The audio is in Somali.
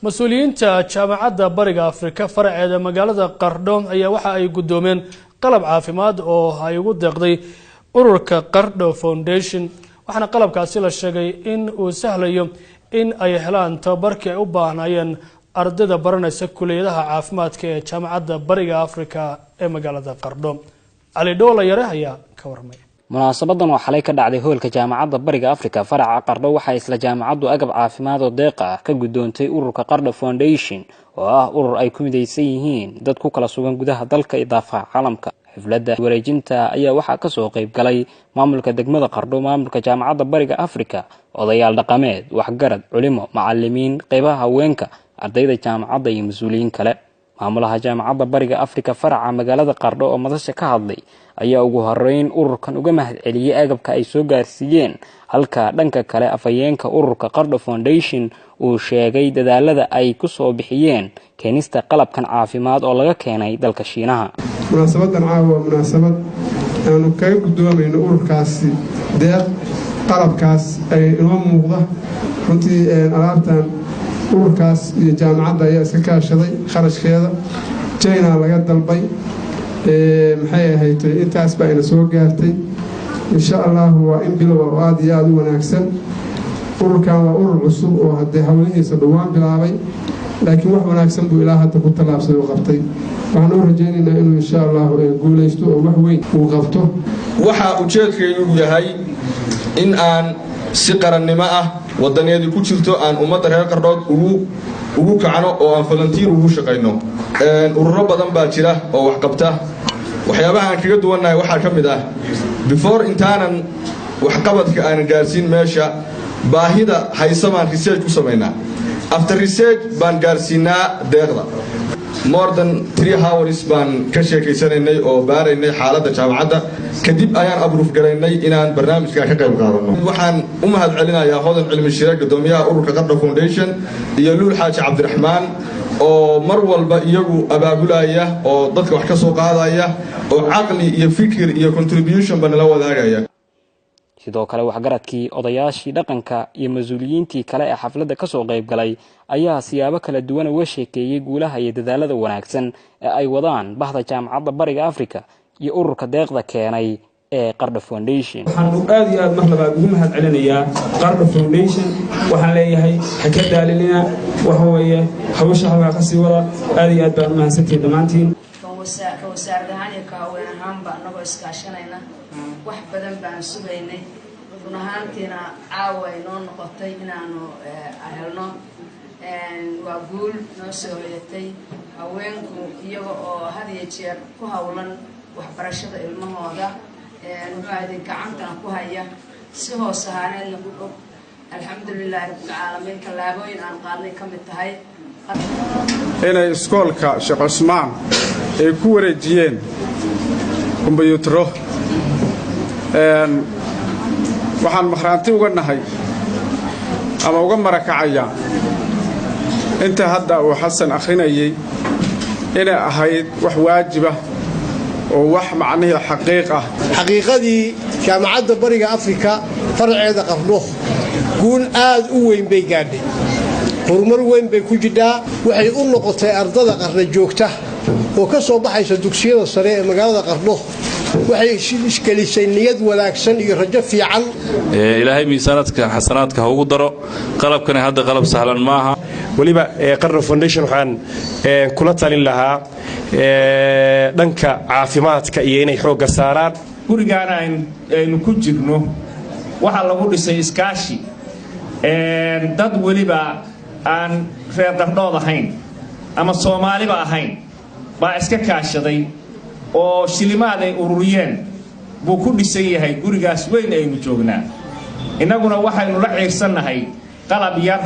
Mas-uuliyiinta Jaamacadda Bariga Afrika faraceeda magaalada Qardho ayaa waxa ay guddoomeen qalab caafimaad oo ay ugu deeqday ururka Qardho Foundation, waxaana qalabkaasi la sheegay in uu sahlayo in ay helaan tababarkii ay u baahnaayeen ardayda baranaysa kuliyadaha caafimaadka ee Jaamacadda Bariga Afrika ee magaalada Qardho. Cali Dhoola Yare ayaa ka warramay. Munaasabadan oo xalay ka dhacday hoolka Jaamacadda Bariga Afrika faraca Qardho, waxaa isla jaamacaddu agab caafimaad oo deeqa ah ka guddoontay ururka Qardho Foundation, oo ah urur ay ku midaysan yihiin dad ku kala sugan gudaha dalka iyo daafaha caalamka. Xafladda wareejinta ayaa waxaa kasoo qayb galay maamulka degmada Qardho, maamulka Jaamacadda Bariga Afrika, odayaal dhaqameed, waxgarad, culimo, macalimiin, qeybaha haweenka, ardayda jaamacadda iyo mas-uuliyiin kale. Maamulaha Jaamacadda Bariga Afrika faraca magaalada Qardho oo madasha ka hadlay ayaa ugu horeyn ururkan uga mahad celiyey agabka ay soo gaarsiiyeen, halka dhanka kale afhayeenka ururka Qardho Foundation uu sheegay dadaalada ay ku soo bixiyeen keenista qalabkan caafimaad oo laga keenay dalka Shiinaha. Munaasabadan caawa waa munaasabad aanu kaga guddoomayno ururkaasi deeq qalabkaas ay inoo muuqda. Runtii alaabtan ururkaas iyo jaamacadda ayaa iska kaashaday kharashkeeda. China laga dalbay, maxay ahayd, intaas baa ina soo gaartay. Insha Allahu waa in bilowa oo aada iyo aada u wanaagsan. Ururkan waa urur cusub oo haddee howlihiisa dhowaan bilaabay, laakiin wax wanaagsan buu ilaa hadda ku tallaabsaday oo qabtay. Waxaan u rajaynaynaa inuu insha Allahu guulaysto oo wax weyn uu qabto. Waxaa ujeedkaygu yahay in aan si qarannimo ah, wadaneedii ku jirto, aan ummadda reer Qardhood ugu kacno oo aan volunteer ugu shaqayno. Ururo badan baa jira oo wax qabta. Waxyaabaha aan kaga duwannahay waxaa ka mid ah, before intaanan waxqabadka aanan gaarsiin meesha, baahida haysa baan research ku samaynaa. After research baan gaarsiinaa deeqda. More than 3 hours baan ka sheekaysanaynay oo baaraynay xaaladda jaamacadda, kadib ayaan approve garaynay inaan barnaamijka ka qayb qaadano. Waxaan u mahad celinayaa Hodan Cilmi Shire, guddoomiyaha ururka Qardho Foundation, iyo Luul Xaaji Cabdiraxmaan oo mar walba iyagu abaabulaya oo dadka wax ka soo qaadaya oo caqli iyo fikir iyo contribution ba nala wadaagaya. Sidoo kale waxgaradkii, odayaashii dhaqanka iyo mas-uuliyiintii kale ee xafladda kasoo qayb galay ayaa siyaabo kala duwan uga sheekeeyey guulaha iyo dadaalada wanaagsan ee ay wadaan bahda Jaamacadda Bariga Afrika iyo ururka deeqda keenay ee Qardho Foundation. Waxaanu aad iyo aad mar labaad ugu mahad celinayaa Qardho Foundation. Waxaan leeyahay, ha ka daalinina, waxa weeye hawsha halkaa ka sii wada. Aad iyo aad baan u mahadsantihiin dhammaantiin. Ka wasaarad ahaan iyo ka haween ahaanba, annagoo iskaashanayna, wax badan baan sugaynay. Run ahaantiina caawa ay noo noqotay inaanu helno. Waa guul noo soo hoyatay. Haweenku iyaga oo had iyo jeer ku howlan waxbarashada ilmahooda, muxuu ahday, gacantana ku haya, si hoos ahaaneedna ku og. Alxamdulilaahi rabbilcaalamiin, tallaabooyin aan qaadnay ka mid tahay. Inay iskoolka Sheekh Cusmaan ay ku wareejiyeen kombyuutaro, waxaan makhraanti uga nahay ama uga marakacayaa inta hadda uu Xasan akhrinayay inay ahayd wax waajibah oo wax macnihii xaqiiq ah. Xaqiiqadii, Jaamacadda Bariga Afrika faraceeda Qardho guul aad u weyn bay gaadhay, horumar weyn bay ku jidhaa. Waxay u noqotay ardada Qardho joogta oo ka soo baxaysa dugsiyada sare ee magaalada Qardho, waxay isgelisay niyad wanaagsan iyo rajo fiican. Ilaahay miisaanadka xasanaadka ha ugu daro. Qalabkani hadda qalab sahlan maaha. Weliba Qardho Foundation waxaan kula talin lahaa dhanka caafimaadka iyo inay xoogga saaraan. Gurigaana aynu ku jirno waxaa lagu dhisay iskaashi dad weliba aan reer Qardhood ahayn ama Soomaaliba ahayn baa iska kaashaday oo shilimaad ay ururiyeen buu ku dhisan yahay gurigaas weyn aynu joognaa. Innaguna waxaynu la ciirsannahay qalab yar.